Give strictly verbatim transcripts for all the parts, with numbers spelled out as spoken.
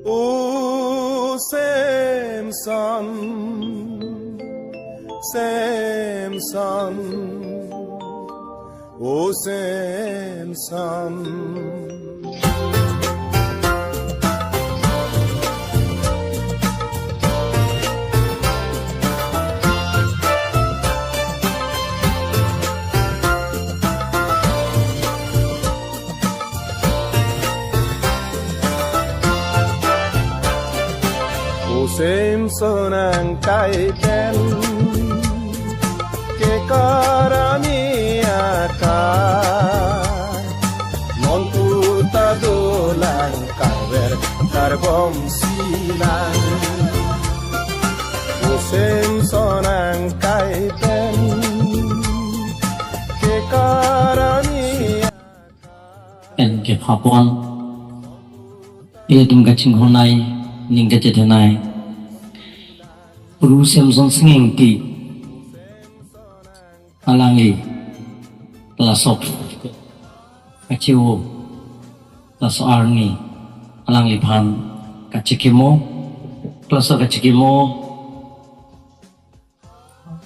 O Samson, Samson, O Samson. O Samson angkai pen kekarami akai, non puta dolang karver karbom silang. O Samson angkai pen kekarami pen kepapon, ilitum kachinghon ai, ning kachethan ai Ru Semsonsing Ingti alangli, laso kachiu, laso arni alangliphan kachikimo, laso kachikimo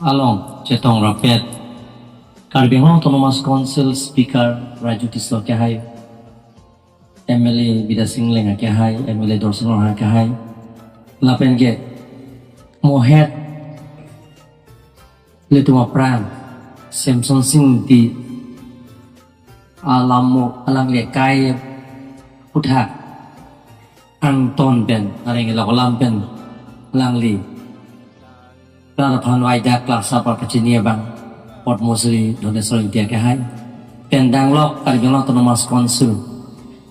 along chetong rapet Karbi Anglong Autonomous Council Speaker Raju Tisso akehai, M L A Bidya Sing Engleng akehai, M L A Dorsing Ronghang akehai, lapen ke mohet ilitum aphrang Semsonsing Ingti alam mo alangli akai aputhak angton pen, areng lok alam pen alangli praraphan vaida klasa parpachini abang Padma Shri Dhoneswar Ingti akehai, pen danglok Karbi Anglong Autonomous Council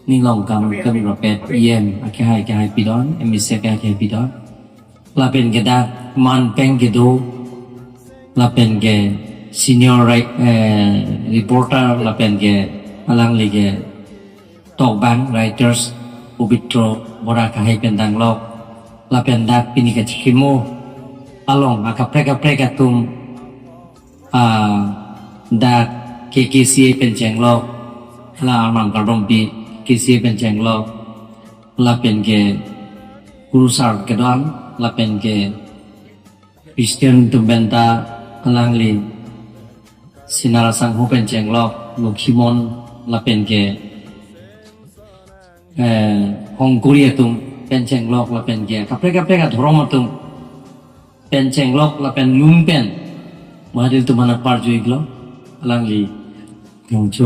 ninglong kam kami rapet E M akehai akehai pidon, M A C akehai akehai pidon, lapen ke dak man peng kedo, lapen ke senior write-, eh, reporter, lapen ke alangli ke tokbang writers Pabitra Bora akehai pen danglok, lapen dak pini kachikimo along akaprek kaprek atum, ah, dak K K C A pen chenglok, la Arnam Kardom P K C A pen chenglok, lapen ke Kurusar kedam, lapen ke Christian atum penta alangli Sinara Sangho pen chenglok, Lokhimon, lapen ke, eh, Hongkori atum pen chenglok, lapen ke kaprek kaprek adhorom atum pen chenglok, lapen lun pen Mahathir atum aphan parju-iklo, alangli Phangcho,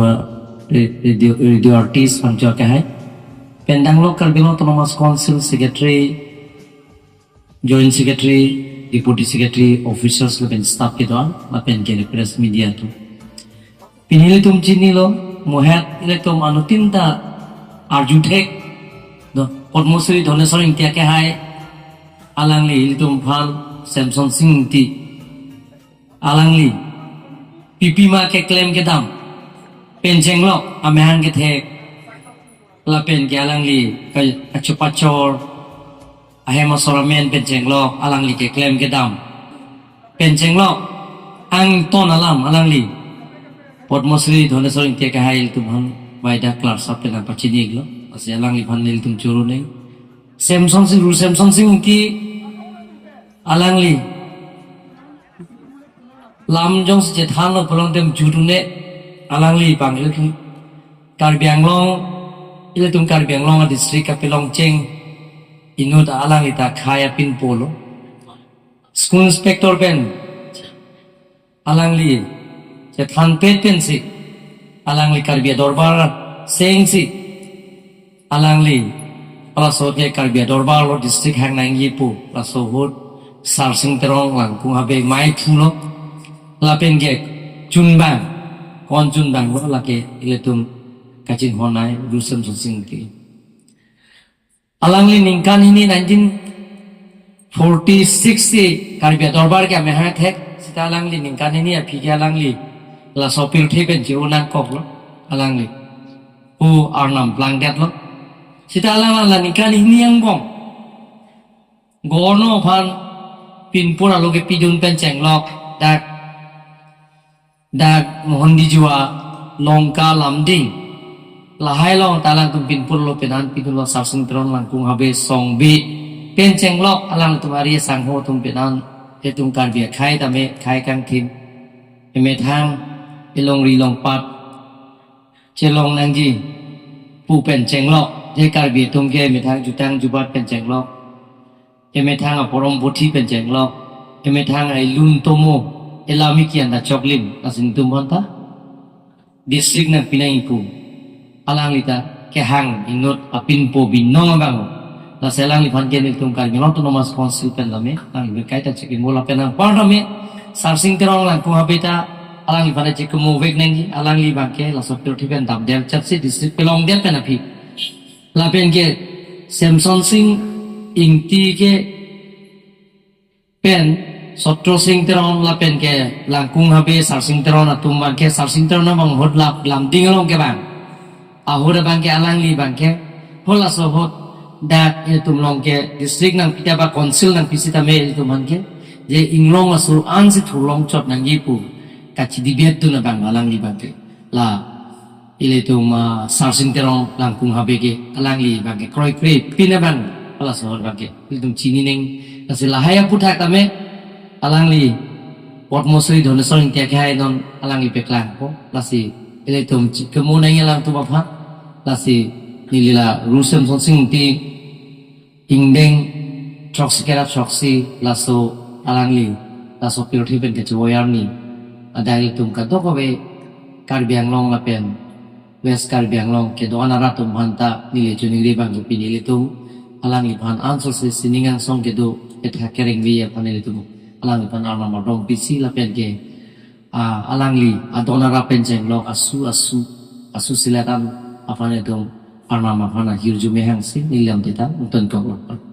re-, radio, radio artist Phangcho akehai pen danglok Karbi Anglong Autonomous Council Secretary, Joint Secretary, Deputy Secretary, officers lapen staff kedo-an, lapen ke press media atum. Pini ilitum chinilo, mohet ilitum anuttin ta arju thek do, Padma Shri Dhoneswar Ingti akehai alangli ilitum aphan Semsonsing Ingti alangli pipima keklem kedam pen chenglok, amahang kethek, lapen ke alangli ka-, kachopachor, ahem asor amen pen chenglok, alangli keklem kedam pen chenglok, angton alam alangli Padma Shri Dhoneswar Ingti akehai ilitum aphan vaida klasa pen nangpachini-iklo, lasi alangliphan ilitum choro neng. Semsonsing, Ru Semsonsing Ingti alangli lam jongsi chethanlo pulote jut un-e, alangli abang ilitum Karbi Anglong, ilitum Karbi Anglong a-district kapelongcheng inut alangli ta khei apinpolo. School inspector pen alangli chethanpet pensi alangli Karbi Adorbar sengsi alangli, laso ke Karbi Adorbar lo district hang nangji pu, laso ahut Sarsing Terong Langkung Habe mai thulo, lapen ke chunbang, kon chunbanglo, lake ilitum kachinghon ai Ru Semsonsing Ingti. Alangli ningkan hini nineteen forty-six si Karbi Adorbar ke amahang thek, seta alangli ningkan hini aphi ke alangli laso pirthe pen che-o nangkoklo, alangli pu arnam plangdetlo. Seta alang la ningkan hini angbong Governor aphan pinpur alo kepidun pen chenglok, dak, dak Mohon Dijua, Lanka, Lumding, Lahai along ta alangtum pinpurlo penan, pinpurlo Sarsing Teron Langkung Habe Songbi pen chenglok alangtum ari sangho atum penan, etum Karbi akhei tame khei kangthim, emethang elongri longpat chelong nangji pu pen chenglok, je Karbi atum ke emethang jutang jubat pen chenglok, emethang aporom puthi pen chenglok, emethang ailun tomo, elami kian ta choklim, asin tum hanta district nangpi nangji pu alangli ta kehang inut apinpo binong abang. Lasi alangliphan ke nelitum Karbi Anglong Autonomous Council pen tame, alangli kaita chekimo lapen anpar tame Sarsing Teron Langkung Habe ta alangliphan chekimo vek nangji, alangli abangke laso pirthe pen damdel chatsi district kelongdet pen aphi. Lapen ke Semsonsing Ingti ke pen Sotrosing Teron lapen ke Langkung Habe Sarsing Teron atum abangke, Sarsing Teron abang ahut lap lamding along ke bang, ahut abangke alangli abangke hol aso ahut dak etum along ke district nangpi ta ba council nangpi sitame etum abangke je inglong aso ansi thurlong chot nangji pu kachidebate dun abang alangli abangke. La ilitum, ah, Sarsing Teron Langkung Habe ke alangli abangke kroikre pin abang, hol aso ahut abangke ilitum chini neng. Lasi lahai aphuthak tame alangli Padma Shri Dhoneswar Ingti akhei non alangli paklangpo. Lasi ilitum chekimo nangji alangtum aphan. Lasi neli la Ru Semsonsing Ingti ingdeng throksi kera throksi laso alangli laso pirthe pen kachevoi arni adai ilitum kadokave Karbi Anglong lapen West Karbi Anglong kedo-an arat atum aphan ta neli choningri abang ke pini ilitum alangliphan ansose sining angsong kedo kethak kerengve aphan ilitum alangliphan arnam ardom pisi lapen ke, ah, alangli adon arap pen chenglok asu asu asu silat an aphan etum arnam aphan ahirjume hangsi neli lam teta uton kok.